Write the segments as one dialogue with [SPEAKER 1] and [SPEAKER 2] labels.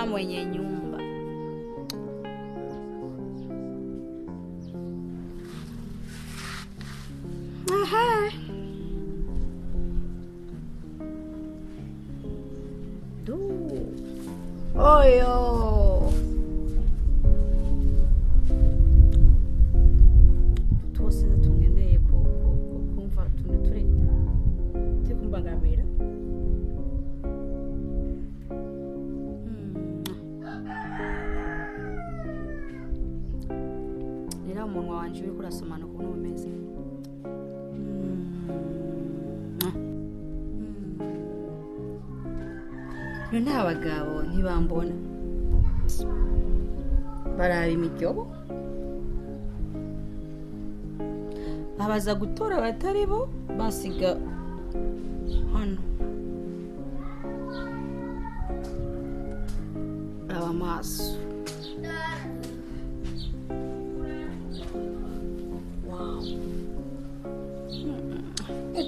[SPEAKER 1] Mama mwenye nyumba. Aha. Du. Oyo. Twose ndatungeneye ko kumva tuntu turi turi kumbangamira. Rero umunwa wanje uriko urasomana ukuntu umeze. None abagabo ntibambona, baraba imiryobo, babaza gutora abatari bo, basiga hano. Raba amaso. Wow.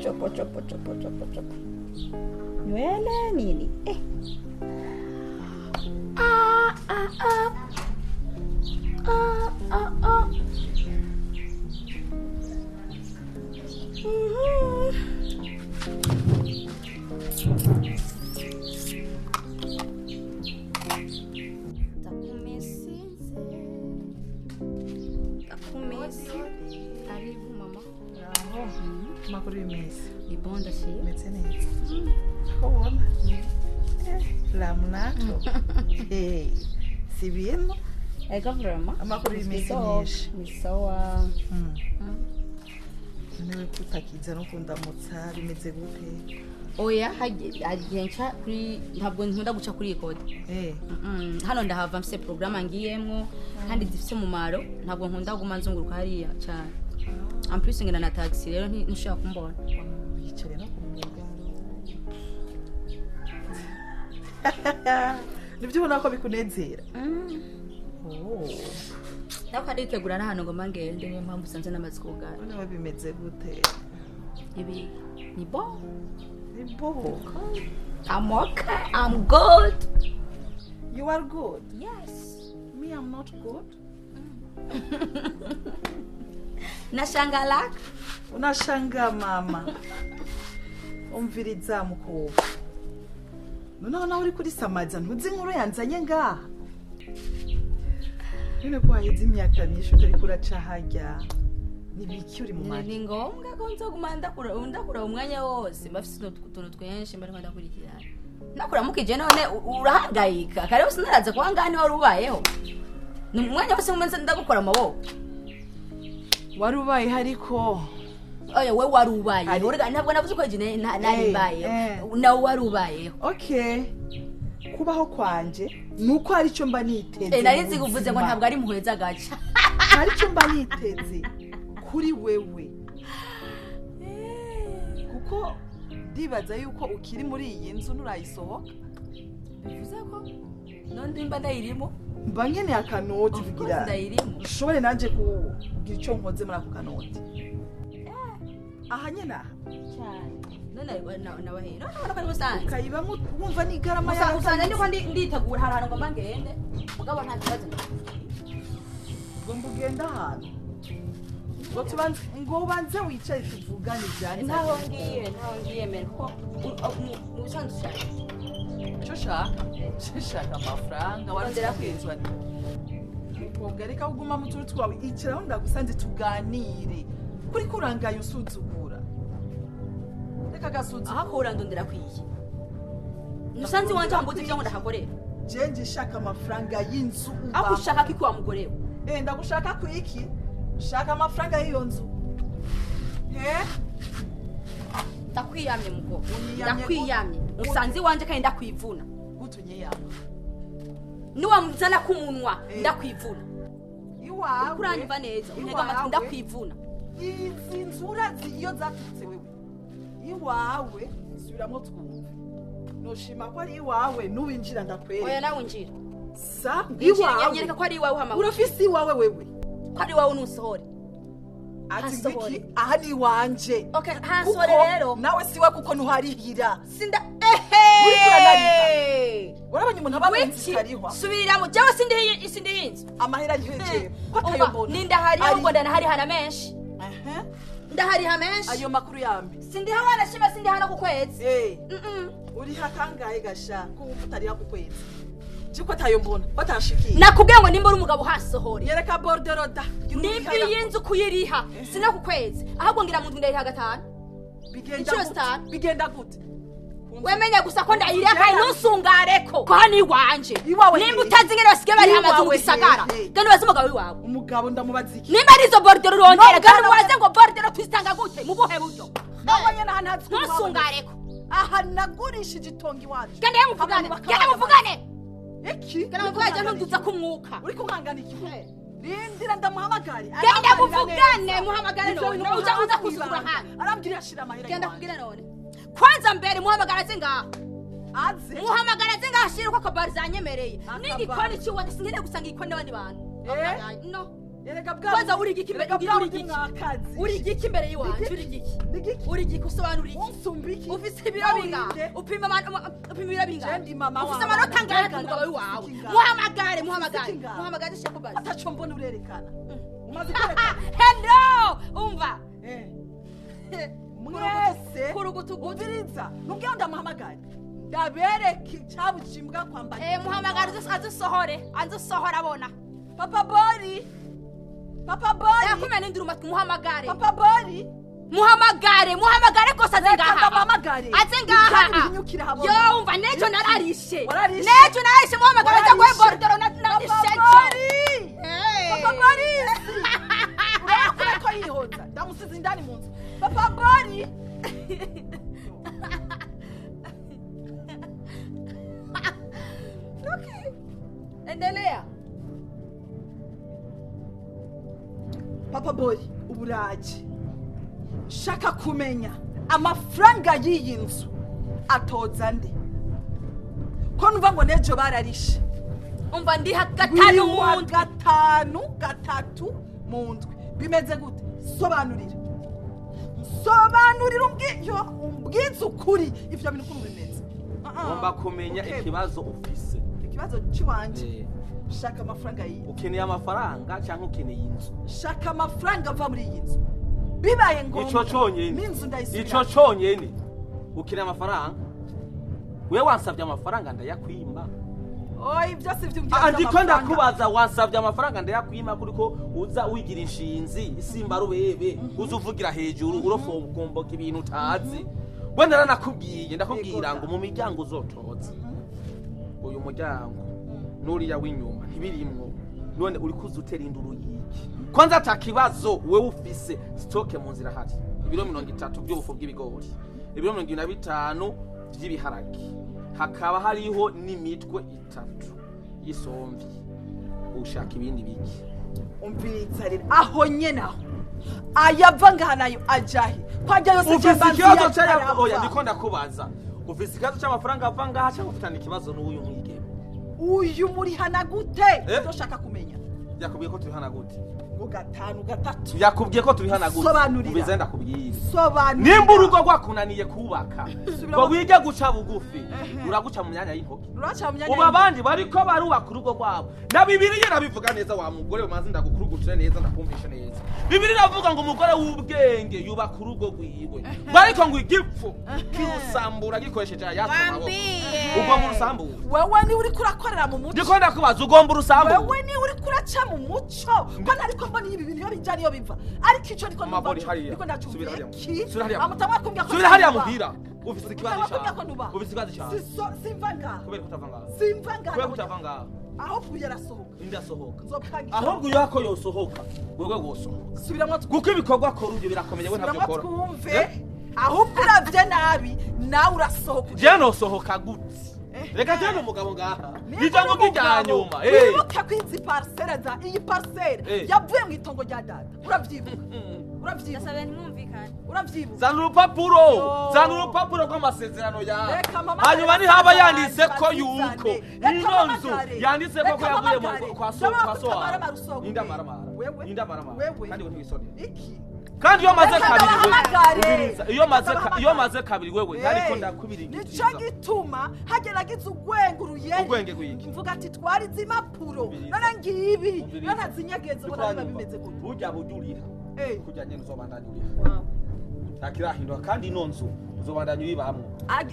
[SPEAKER 1] Chopo chopo chopo chopo chopo. Nywele nini? Eh. Ah ah ah. Ah ah ah. Ndakumesinze. Ndakumesi. Karibu mama.
[SPEAKER 2] Aho. Makuru y'imisi.
[SPEAKER 1] Ni bon ndashimye.
[SPEAKER 2] Meze neza. Ubona? Ramnako. Hey. Si bien?
[SPEAKER 1] Ego vraiment.
[SPEAKER 2] Amakuru y'imisi myinshi.
[SPEAKER 1] Ni sawa.
[SPEAKER 2] Niwe kutakiza no kundamutsa bimeze gute?
[SPEAKER 1] Oya hagiye nca kuri ntabwo nkunda guca kuri iyi kode. Hano ndahava mfise programme ngiyemwo kandi zifise umumaro, ntabwo nkunda kuguma nzunguruka hariya cyane. En plus ngenda na taxi rero ntushobora kumbona.
[SPEAKER 2] Yicare no kumugaro. Nibyo ubona ko bikunezera. Oh.
[SPEAKER 1] Ndako nditegura n'ahantu ngomba ngende, niyo mpamvu usanze namaze kugara.
[SPEAKER 2] None bimeze gute?
[SPEAKER 1] Ibi ni bon.
[SPEAKER 2] Ni bon.
[SPEAKER 1] I'm okay. I'm good.
[SPEAKER 2] You are good?
[SPEAKER 1] Yes.
[SPEAKER 2] Me, I'm not good.
[SPEAKER 1] Nashangalaka.
[SPEAKER 2] Unashanga mama. Umviriza mukobwa. Noneho nawe uri kuri samaza ntuzi inkuru yanzanye ngaha. None ko waheze imyaka myinshi utari kuraca harya. Nibiki uri mu maki?
[SPEAKER 1] Ni ngombwa ko nzoguma ndakura umwanya wose mbafise utuntu twinshi mba ndakurikirana. Nakuramukije none urahangayika. Kare wose naraza kuba ngaha ni wari ubayeho. Ni umwanya wose ngumenze ndagukora amaboko.
[SPEAKER 2] Wari ubaye hariko.
[SPEAKER 1] Oya we wari ubayeho. Urega ntabwo navuze ko je nari mbayeho. Nawe wari ubayeho.
[SPEAKER 2] Okay. Kubaho kwanje nuko hari icyo mba niteze.
[SPEAKER 1] Nari nzi kuvuze ngo ntabwo ari muheza gaca.
[SPEAKER 2] Hari icyo mba niteze kuri wewe. Kuko ndibaza yuko ukiri muri iyi nzu nurayisohoka.
[SPEAKER 1] Bivuze ko none mba ndayirimo.
[SPEAKER 2] Mba nkeneye akanoti kugira
[SPEAKER 1] ndayirimo.
[SPEAKER 2] Ushobore nanje kugira icyo nkoze muri ako kanoti. Aha nyene aha.
[SPEAKER 1] Cyane. None nabahe. None ubona ko ari busanzwe.
[SPEAKER 2] Ukayibamo wumva ni igarama yawe.
[SPEAKER 1] Usanga ndiko nditegura hari ahantu ngomba ngende. Mugabo nta kibazo.
[SPEAKER 2] Ngomba ugenda ahantu. Ngo ubanze wicare tuvugane ibyanjye.
[SPEAKER 1] Ntaho ngiye mbere kuko mu bisanzwe ushaka.
[SPEAKER 2] Icyo ushaka? Ushaka amafaranga warondera kwinjwa. Mukobwa reka uguma mu turu twawe icaraho ndagusanze tuganire. Kuri kurangaye usuzugura. Reka gasuzugura.
[SPEAKER 1] Aho urandondera kwiye. Nusanze wanje wambuze ibyo ngo ndahakorera.
[SPEAKER 2] Je nje shaka amafaranga y'inzu uba.
[SPEAKER 1] Aho ushaka kiki wa mugore we?
[SPEAKER 2] Ndagushaka kwiki? Shaka amafaranga y'iyo nzu.
[SPEAKER 1] Ndakwiyamye mugo. Ndakwiyamye. Usanze wanje kandi ndakwivuna.
[SPEAKER 2] Gutunyeyama.
[SPEAKER 1] Niwamuzana kumunwa ndakwivuna.
[SPEAKER 2] Iwawe.
[SPEAKER 1] Kuranyumva neza. Untega amatwi ndakwivuna.
[SPEAKER 2] Izi nzu urazi iyo zaturutse wewe. Iwawe subiramo twumve. Noshima ko ari iwawe nuwinjira ndakwereka.
[SPEAKER 1] Oya nawe unjira.
[SPEAKER 2] Sa iwawe.
[SPEAKER 1] Nyereka ko ari iwawe hama.
[SPEAKER 2] Urafise iwawe wewe.
[SPEAKER 1] Ko ari iwawe nusohore.
[SPEAKER 2] Ati ngiki aha ni iwanje.
[SPEAKER 1] Okay, hansore rero.
[SPEAKER 2] Nawe siwe kuko ntuharihira.
[SPEAKER 1] Sinda ehe.
[SPEAKER 2] Uriko uranariha. Urabonye umuntu aba mu nzu
[SPEAKER 1] Wiki
[SPEAKER 2] itarihwa?
[SPEAKER 1] Subiriramo, jewe sindihi, sindihi inzu.
[SPEAKER 2] Amahera ariho ko
[SPEAKER 1] Umva,
[SPEAKER 2] atayobona.
[SPEAKER 1] ni ndahari, ahubwo ndanahariha na menshi.
[SPEAKER 2] Aha.
[SPEAKER 1] Ndahariha menshi.
[SPEAKER 2] Ayo makuru yambi.
[SPEAKER 1] Sindiha wanashima, sindiha no ku kwezi.
[SPEAKER 2] Uriha kangahe gasha ko wumva utariha ku kwezi? Je ko atayo mbona, ko atashikiye.
[SPEAKER 1] Nakubwiye ngo nimba uri umugabo hasohore.
[SPEAKER 2] Nyereka bordereau da.
[SPEAKER 1] Nimba iyi nzu kuyiriha sina ku kwezi, ahubwo ngira mu ndwi ndayiriha gatanu.
[SPEAKER 2] Bigenda
[SPEAKER 1] Inshuro
[SPEAKER 2] gute?
[SPEAKER 1] zitanu.
[SPEAKER 2] Bigenda gute?
[SPEAKER 1] Wemenya gusa ko ndayiriha kandi ntusungareko ko hano iwanje.
[SPEAKER 2] Iwawe
[SPEAKER 1] Nimba
[SPEAKER 2] hehe?
[SPEAKER 1] utazi ingene basigaye bariha amazu mu
[SPEAKER 2] Iwawe
[SPEAKER 1] gisagara,
[SPEAKER 2] hehe?
[SPEAKER 1] genda ubaze umugabo w'iwawe.
[SPEAKER 2] Umugabo ndamubaza iki?
[SPEAKER 1] Nimba ari izo bordereau urondera,
[SPEAKER 2] No,
[SPEAKER 1] genda
[SPEAKER 2] no,
[SPEAKER 1] umubaze ngo bordereau tuzitanga gute, mu buhe buryo.
[SPEAKER 2] Nawe nyene aha ntazi ko
[SPEAKER 1] Ntusungareko.
[SPEAKER 2] Aha nagurishije itongo iwacu.
[SPEAKER 1] Genda ye muvugane.
[SPEAKER 2] Abantu bakaba
[SPEAKER 1] Genda muvugane.
[SPEAKER 2] Iki?
[SPEAKER 1] Genda muvugane, jya ntunduza ku mwuka.
[SPEAKER 2] Uri kunkangana iki? Rindira ndamuhamagare.
[SPEAKER 1] Genda
[SPEAKER 2] Arambarira
[SPEAKER 1] muvugane.
[SPEAKER 2] Neza.
[SPEAKER 1] Muhamagare
[SPEAKER 2] Ivyo
[SPEAKER 1] none.
[SPEAKER 2] bintu
[SPEAKER 1] Uza
[SPEAKER 2] muhamagara
[SPEAKER 1] kusuzugura
[SPEAKER 2] mwibanga.
[SPEAKER 1] hano.
[SPEAKER 2] Arambwira ashira amahera
[SPEAKER 1] Genda
[SPEAKER 2] iwanje.
[SPEAKER 1] kubwira none, kwanza mbere muhamagara aze ngaha.
[SPEAKER 2] Aze.
[SPEAKER 1] Muhamagara aze ngaha ashire ko akabari zanyemereye.
[SPEAKER 2] Akabari.
[SPEAKER 1] N'igikoni ciwanje sinkeneye gusanga igikoni n'abandi bantu. No.
[SPEAKER 2] Erega bwa
[SPEAKER 1] Kwanza uri igiki imbere?
[SPEAKER 2] Erega bwa
[SPEAKER 1] Uri
[SPEAKER 2] bundi
[SPEAKER 1] igiki?
[SPEAKER 2] mwakazi.
[SPEAKER 1] Uri igiki imbere y'iwanje?
[SPEAKER 2] Igiki?
[SPEAKER 1] Uri igiki?
[SPEAKER 2] Igiki?
[SPEAKER 1] Uri igiki? Usobanura iki?
[SPEAKER 2] Unsumba iki?
[SPEAKER 1] Ufise ibiro bingahe?
[SPEAKER 2] Urinde.
[SPEAKER 1] Upima upima ibiro bingahe?
[SPEAKER 2] Je ndi mama
[SPEAKER 1] Ufise
[SPEAKER 2] w'abana.
[SPEAKER 1] amanota angahe ku
[SPEAKER 2] Mbega
[SPEAKER 1] mugabo
[SPEAKER 2] nawe
[SPEAKER 1] w'iwawe?
[SPEAKER 2] ufise iki ngaha?
[SPEAKER 1] Muhamagare, muhamagare.
[SPEAKER 2] Ufise iki ngaha?
[SPEAKER 1] Muhamagare dushire ku basi.
[SPEAKER 2] Ataco mbona urerekana. Umaze kwerekana.
[SPEAKER 1] Hello, umva.
[SPEAKER 2] Mwese
[SPEAKER 1] Kurugutugutu.
[SPEAKER 2] umviriza, nubwo ndamuhamagare ndabereka icyabucimbwa kwambara.
[SPEAKER 1] Muhamagare aze usohore, aze usohore abona.
[SPEAKER 2] Papa Bori, Papa Bori.
[SPEAKER 1] Yakumena induru matwi, muhamagare.
[SPEAKER 2] Papa Bori.
[SPEAKER 1] Muhamagare, muhamagare kose aze
[SPEAKER 2] Reka
[SPEAKER 1] ngaha.
[SPEAKER 2] ndamuhamagare.
[SPEAKER 1] Aze ngaha.
[SPEAKER 2] Ibyari bihinyukira habona.
[SPEAKER 1] Yo, umva, nejo nararishe.
[SPEAKER 2] Wararishe.
[SPEAKER 1] Nejo nararishe, muhamagare aze guhe
[SPEAKER 2] Wararishe.
[SPEAKER 1] bordereau narishe
[SPEAKER 2] Papa
[SPEAKER 1] ejo.
[SPEAKER 2] Bori, Papa Bori, urabona ko yihonza, ndamusize indani mu nzu. Papa Bori.
[SPEAKER 1] Okay. Endelea.
[SPEAKER 2] Papa Bori, uburaje shaka kumenya amafaranga y'iyi nzu atoza nde, ko numva ngo nejo bararishe?
[SPEAKER 1] Umva, ndiha gatanu
[SPEAKER 2] Wiriwa
[SPEAKER 1] mu ndwi.
[SPEAKER 2] Gatanu, gatatu mu ndwi, bimeze gute? Sobanurira, nsobanurira, umbwiyo umbwize ukuri ivyo bintu ukuntu bimeze. Ah, ah.
[SPEAKER 3] Ngomba kumenya
[SPEAKER 2] Okay.
[SPEAKER 3] ikibazo ufise.
[SPEAKER 2] Ikibazo ciwanje, shaka amafaranga y'iyi
[SPEAKER 3] Ukeneye amafaranga cyangwa ukeneye inzu?
[SPEAKER 2] Shaka amafaranga ava muri iyi nzu, bibaye ngombwa
[SPEAKER 3] Ico conyene?
[SPEAKER 2] n'inzu ndayisubira.
[SPEAKER 3] Ico conyene, ukeneye amafaranga? We wansabye amafaranga ndayakwima?
[SPEAKER 2] Oya, ibyo si byo umbwira
[SPEAKER 3] Ah, ndiko
[SPEAKER 2] by'amafaranga.
[SPEAKER 3] ndakubaza, wansabye amafaranga ndayakwima, kuriko uza wigira inshinzi isimba rubebe, uza uvugira hejuru, urofomboka ibintu utazi. We naranakubwiye, ndakubwira
[SPEAKER 2] Yego.
[SPEAKER 3] ngo mu miryango uzotoza, uyu muryango n'uriya w'inyuma ntibirimwo. None uri kuza utera induru yiki? Kwanza ata kibazo wewe ufise, stock mu nzira hari ibiro 30 by'ubufu bw'ibigori, ibiro 25 by'ibiharage, hakaba hariho n'imitwe itatu y'isomvi. Ushaka ibindi biki?
[SPEAKER 2] Umviriza rero, aho nyene aho ayava ngaha nayo ajahe ko ajya yose?
[SPEAKER 3] Ufise
[SPEAKER 2] Mbanzi
[SPEAKER 3] ikibazo
[SPEAKER 2] ya-
[SPEAKER 3] cy'aya
[SPEAKER 2] arava.
[SPEAKER 3] Oya, ndiko ndakubaza, ufise ikibazo cy'amafaranga ava ngaha cyangwa ufitanye ikibazo n'uyu mwigeme?
[SPEAKER 2] Uyu murihana gute?
[SPEAKER 3] Eh?
[SPEAKER 2] Ushaka kumenya.
[SPEAKER 3] Yakubwiye ko turihana gute?
[SPEAKER 2] Ngo gatanu gatatu.
[SPEAKER 3] Yakubwiye ko turihana gute?
[SPEAKER 2] Sobanurira.
[SPEAKER 3] Ubize ndakubwire.
[SPEAKER 2] Sobanurira.
[SPEAKER 3] Nimba urugo rwakunaniye kubaka,
[SPEAKER 2] Subiramo.
[SPEAKER 3] ngo wige guca bugufi, uraguca mu myanya y'intoki.
[SPEAKER 2] Ruraca mu myanya
[SPEAKER 3] Ubu
[SPEAKER 2] y'intoki.
[SPEAKER 3] abandi bariko barubaka urugo rwabo na Bibiliya irabivuga neza. Wa mugore umaze, ndagukurugutire neza, ndakumvishe neza. Bibiliya iravuga ngo umugore w'ubwenge yubaka urugo rwiwe, ngo ariko ngo igipfu kirusambura gikoresheje ayatwo maboko.
[SPEAKER 1] Wambiye.
[SPEAKER 3] Ugomba urusambura?
[SPEAKER 2] Wewe niwe uriko urakorera mu muco.
[SPEAKER 3] Ndiko ndakubaza, ugomba urusambura?
[SPEAKER 2] Wewe niwe uriko uraca mu muco, ko ntariko mbona ibi bintu iyo bija niyo biva, ariko ico ndiko ndumva
[SPEAKER 3] Amabori hariya.
[SPEAKER 2] ndiko
[SPEAKER 3] Subira
[SPEAKER 2] ndacumbira
[SPEAKER 3] hariya.
[SPEAKER 2] iki?
[SPEAKER 3] Subira hariya.
[SPEAKER 2] Amutamwa kumbwira ko
[SPEAKER 3] Subira hariya
[SPEAKER 2] sinubaha.
[SPEAKER 3] muhira. Ufise ikibazo
[SPEAKER 2] Mutamwa kumbwira ko
[SPEAKER 3] cyawe.
[SPEAKER 2] nubaha.
[SPEAKER 3] Ufise ikibazo cyawe.
[SPEAKER 2] Simva ngaha.
[SPEAKER 3] Kubera ko utava ngaha?
[SPEAKER 2] Simva ngaha.
[SPEAKER 3] Kubera ko utava ngaha?
[SPEAKER 2] Ahubwo uyu arasohoka.
[SPEAKER 3] Indi asohoka.
[SPEAKER 2] Nzopanga.
[SPEAKER 3] Ahubwo uyu ako yosohoka, wewe wosohoka,
[SPEAKER 2] Subiramwo.
[SPEAKER 3] Kuko ibikorwa akora ibyo birakomeye, we ntabyo
[SPEAKER 2] Subiramwo
[SPEAKER 3] ukora.
[SPEAKER 2] twumve.
[SPEAKER 3] Eh?
[SPEAKER 2] Ahubwo uravye nabi nawe urasohoka.
[SPEAKER 3] Je nosohoka gute?
[SPEAKER 2] Eh.
[SPEAKER 3] Reka jene umugabo ngaha.
[SPEAKER 2] Niba
[SPEAKER 3] Ijambo
[SPEAKER 2] uri
[SPEAKER 3] ry'irya
[SPEAKER 2] umugabo,
[SPEAKER 3] nyuma.
[SPEAKER 2] wibuke ko izi parcelle za iyi parcelle
[SPEAKER 3] Eh.
[SPEAKER 2] yavuye mu itongo rya data, urabyibuka? Urabyibuka?
[SPEAKER 1] Ndasabye ntimwumvikane.
[SPEAKER 2] Urabyibuka?
[SPEAKER 3] Zana urupapuro.
[SPEAKER 2] Yo.
[SPEAKER 3] Zana urupapuro rw'amasezerano yawe.
[SPEAKER 2] Reka mama
[SPEAKER 3] Hanyuma
[SPEAKER 2] kare
[SPEAKER 3] nihaba
[SPEAKER 2] bazi-
[SPEAKER 3] yanditse ko
[SPEAKER 2] bazizane.
[SPEAKER 3] yuko
[SPEAKER 2] Reka
[SPEAKER 3] ino
[SPEAKER 2] mama
[SPEAKER 3] nzu
[SPEAKER 2] kare.
[SPEAKER 3] yanditse ko
[SPEAKER 2] Reka
[SPEAKER 3] yavuye
[SPEAKER 2] mama
[SPEAKER 3] mu
[SPEAKER 2] kare.
[SPEAKER 3] kwa so
[SPEAKER 2] Ndabona
[SPEAKER 3] kwa
[SPEAKER 2] ko
[SPEAKER 3] so
[SPEAKER 2] utamara
[SPEAKER 3] wawe.
[SPEAKER 2] marusogo.
[SPEAKER 3] Ninde amaramara?
[SPEAKER 2] Wewe.
[SPEAKER 3] Ninde amaramara?
[SPEAKER 2] Wewe.
[SPEAKER 3] Kandi we ntiwisonera.
[SPEAKER 2] Iki?
[SPEAKER 3] Kandi iyo maze
[SPEAKER 2] Reka
[SPEAKER 3] kabiri wewe,
[SPEAKER 2] ndabahamagare.
[SPEAKER 3] umviriza, iyo maze
[SPEAKER 2] Reka
[SPEAKER 3] iyo maze kabiri wewe ntariko
[SPEAKER 2] Hey,
[SPEAKER 3] ndakubirigitiza.
[SPEAKER 2] nico gituma hageragiza ubwenge uruyeri
[SPEAKER 3] Ubwenge gwiki?
[SPEAKER 2] Mvuga ati twari z'impapuro.
[SPEAKER 3] Umviriza.
[SPEAKER 2] None ngibi
[SPEAKER 3] Umviriza.
[SPEAKER 2] none ntazinyegeza, ubona biba bimeze gute?
[SPEAKER 3] Burya buryo uriha
[SPEAKER 2] Eh.
[SPEAKER 3] kurya nyene uzobandanya uriha, ntakirahinduka. Kandi ino nzu uzobandanya uyibamwo.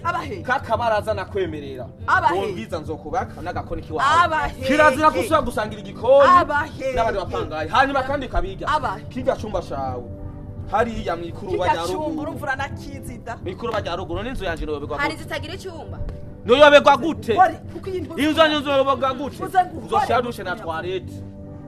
[SPEAKER 2] Abahe?
[SPEAKER 3] Kakabaraza nakwemerera.
[SPEAKER 2] Abahe.
[SPEAKER 3] Wumviza, nzokubaka n'agakoni kiwawe.
[SPEAKER 2] Abahe.
[SPEAKER 3] Kirazira ko usubira gusangira igikoni
[SPEAKER 2] Abahe.
[SPEAKER 3] n'abandi bapangayi. Hanyuma kandi kabiga
[SPEAKER 2] Abahe.
[SPEAKER 3] kirya cumba cawe hariya mwikuruba
[SPEAKER 2] Kirya
[SPEAKER 3] rya
[SPEAKER 2] cumba
[SPEAKER 3] ruguru,
[SPEAKER 2] urumva uranakizida.
[SPEAKER 3] mwikuruba rya ruguru n'inzu yanje noyoberwa
[SPEAKER 1] Hari
[SPEAKER 3] gute?
[SPEAKER 1] zitagira icyumba.
[SPEAKER 3] Noyoberwa gute?
[SPEAKER 2] Wari, kuko iyi ntuzi.
[SPEAKER 3] Inzu yanje nzoyoberwa gute?
[SPEAKER 2] Uze ngo ukore.
[SPEAKER 3] Uzoshira dushe na toilette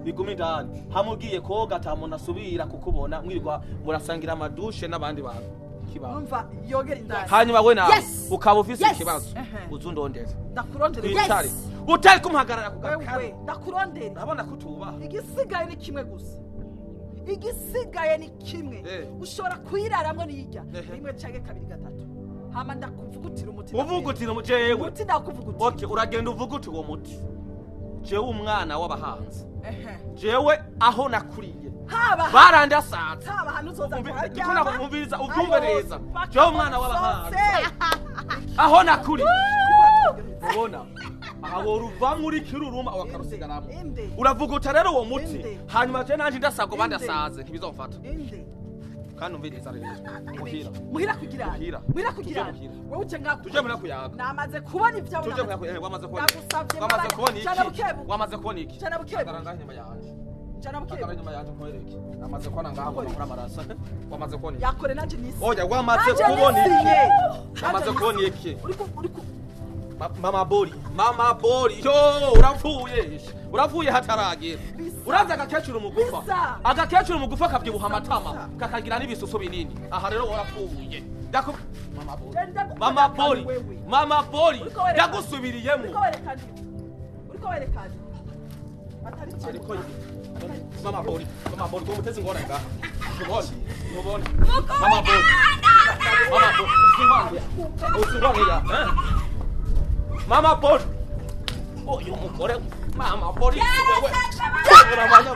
[SPEAKER 3] biguma indani, hamwe ugiye koga ata muntu asubira kukubona, mwirwa murasangira amadushe n'abandi bantu kibaho.
[SPEAKER 2] Urumva yogera indani.
[SPEAKER 3] Hanyuma we nawe
[SPEAKER 1] Yes.
[SPEAKER 3] ukaba ufise
[SPEAKER 1] Yes.
[SPEAKER 3] ikibazo,
[SPEAKER 2] Ehe.
[SPEAKER 3] uzundondere.
[SPEAKER 2] Ndakurondera.
[SPEAKER 1] Yes.
[SPEAKER 3] Twicare, utari kumuhagarara ku
[SPEAKER 2] Wewe
[SPEAKER 3] gakaro.
[SPEAKER 2] ndakurondera.
[SPEAKER 3] Urabona ko utubaha.
[SPEAKER 2] Igisigaye ni kimwe gusa, igisigaye ni kimwe. Ushobora kuyiraramwo niyirya rimwe canke kabiri gatatu, hama ndakuvugutira umuti.
[SPEAKER 3] Uvugutira jewe?
[SPEAKER 2] Umuti ndakuvugutira.
[SPEAKER 3] Okay, uragenda uvuga uti uwo muti, jewe umwana w'abahanzi,
[SPEAKER 2] Ehe.
[SPEAKER 3] jewe aho nakuriye
[SPEAKER 2] Haba
[SPEAKER 3] barandasanze.
[SPEAKER 2] haba hano uzoza
[SPEAKER 3] Ndiko nakumviriza, ubyumve neza.
[SPEAKER 2] Paka
[SPEAKER 3] Jewe umwana w'abahanzi,
[SPEAKER 2] sose.
[SPEAKER 3] aho nakuriye, ubona aha woruvamwo uri kiruruma wakarusigaramo.
[SPEAKER 2] Inde.
[SPEAKER 3] Uravuguta rero uwo muti.
[SPEAKER 2] Inde.
[SPEAKER 3] Hanyuma je nanje ndasabwa
[SPEAKER 2] Inde.
[SPEAKER 3] bandasaze ntibizomfata.
[SPEAKER 2] Inde.
[SPEAKER 3] Kandi umviriza rero, muhira.
[SPEAKER 2] Muhira kugira.
[SPEAKER 3] Muhira.
[SPEAKER 2] Muhira kugira.
[SPEAKER 3] Tuje muhira.
[SPEAKER 2] Wowe uje ngako.
[SPEAKER 3] Tuje muhira kuyaga.
[SPEAKER 2] Namaze kubona ibyawe.
[SPEAKER 3] Tuje muhira wamaze kubona.
[SPEAKER 2] Ndagusabye.
[SPEAKER 3] Wamaze kubona
[SPEAKER 2] Jana
[SPEAKER 3] iki?
[SPEAKER 2] bukebu.
[SPEAKER 3] Wamaze kubona iki?
[SPEAKER 2] Jana bukebu.
[SPEAKER 3] Hagarara ngaha inyuma yanje.
[SPEAKER 2] Jana
[SPEAKER 3] Hagarara
[SPEAKER 2] bukebu.
[SPEAKER 3] inyuma yanje nkwereke. Namaze kubona ngaha ngo nkora amaraso. Wamaze kubona iki?
[SPEAKER 2] Yakore nanje nisi.
[SPEAKER 3] Oya, wamaze
[SPEAKER 2] Nanje
[SPEAKER 3] kubona iki?
[SPEAKER 2] nisinye.
[SPEAKER 3] Wamaze
[SPEAKER 2] Nanje
[SPEAKER 3] kubona
[SPEAKER 2] nisinye.
[SPEAKER 3] iki?
[SPEAKER 2] Uriko
[SPEAKER 3] Mama Bori, Mama Bori, yo urapfuye, urapfuye hataragira.
[SPEAKER 2] Bisa.
[SPEAKER 3] Urazi agakecuru mugufa,
[SPEAKER 2] Bisa.
[SPEAKER 3] agakecuru mugufa kabyibuha
[SPEAKER 2] Bisa,
[SPEAKER 3] amatama,
[SPEAKER 2] bisa.
[SPEAKER 3] kakagira n'ibisusu binini. Aha rero warapfuye. Mama Bori,
[SPEAKER 2] Genda gukora
[SPEAKER 3] Mama
[SPEAKER 2] akazi
[SPEAKER 3] Bori,
[SPEAKER 2] wewe.
[SPEAKER 3] Mama Bori,
[SPEAKER 2] Uriko werekana.
[SPEAKER 3] ndagusubiriyemo.
[SPEAKER 2] Uriko werekana. Uriko werekana. Atari cyo.
[SPEAKER 3] Ariko Mama Bori, Mama Bori, ko mutezi ngora ngaha. Ntubona, ntubona. Mama Bori, Mama Bori, usingwange, usingwange ya. Eh? Mama Bori. Uyu mugore, Mama Bori, wewe. Uramanya.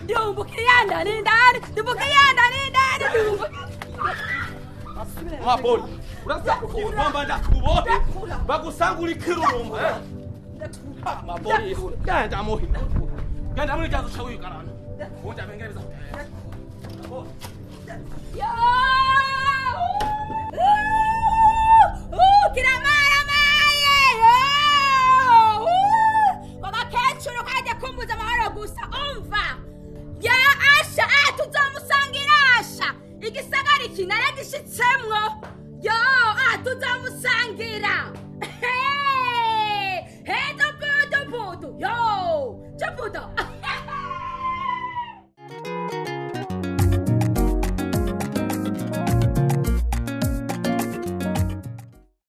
[SPEAKER 1] Dumbukiyanda ni ndani, dumbukiyanda ni ndani, dumbu.
[SPEAKER 3] Mama Bori, uraza kugira ndakubone. Bagusanga uri kirurumba. Eh? Mama Bori, genda muhina. Genda muri cyazo cyawe wigarana. Ubundi abengere biza. Bori.
[SPEAKER 1] Yo! Kiramaramaye! Agakecuru kajya kumbuza amahoro gusa umva ya asha tuzomusangira asha igisagara iki naragishitsemwo yo tuzomusangira.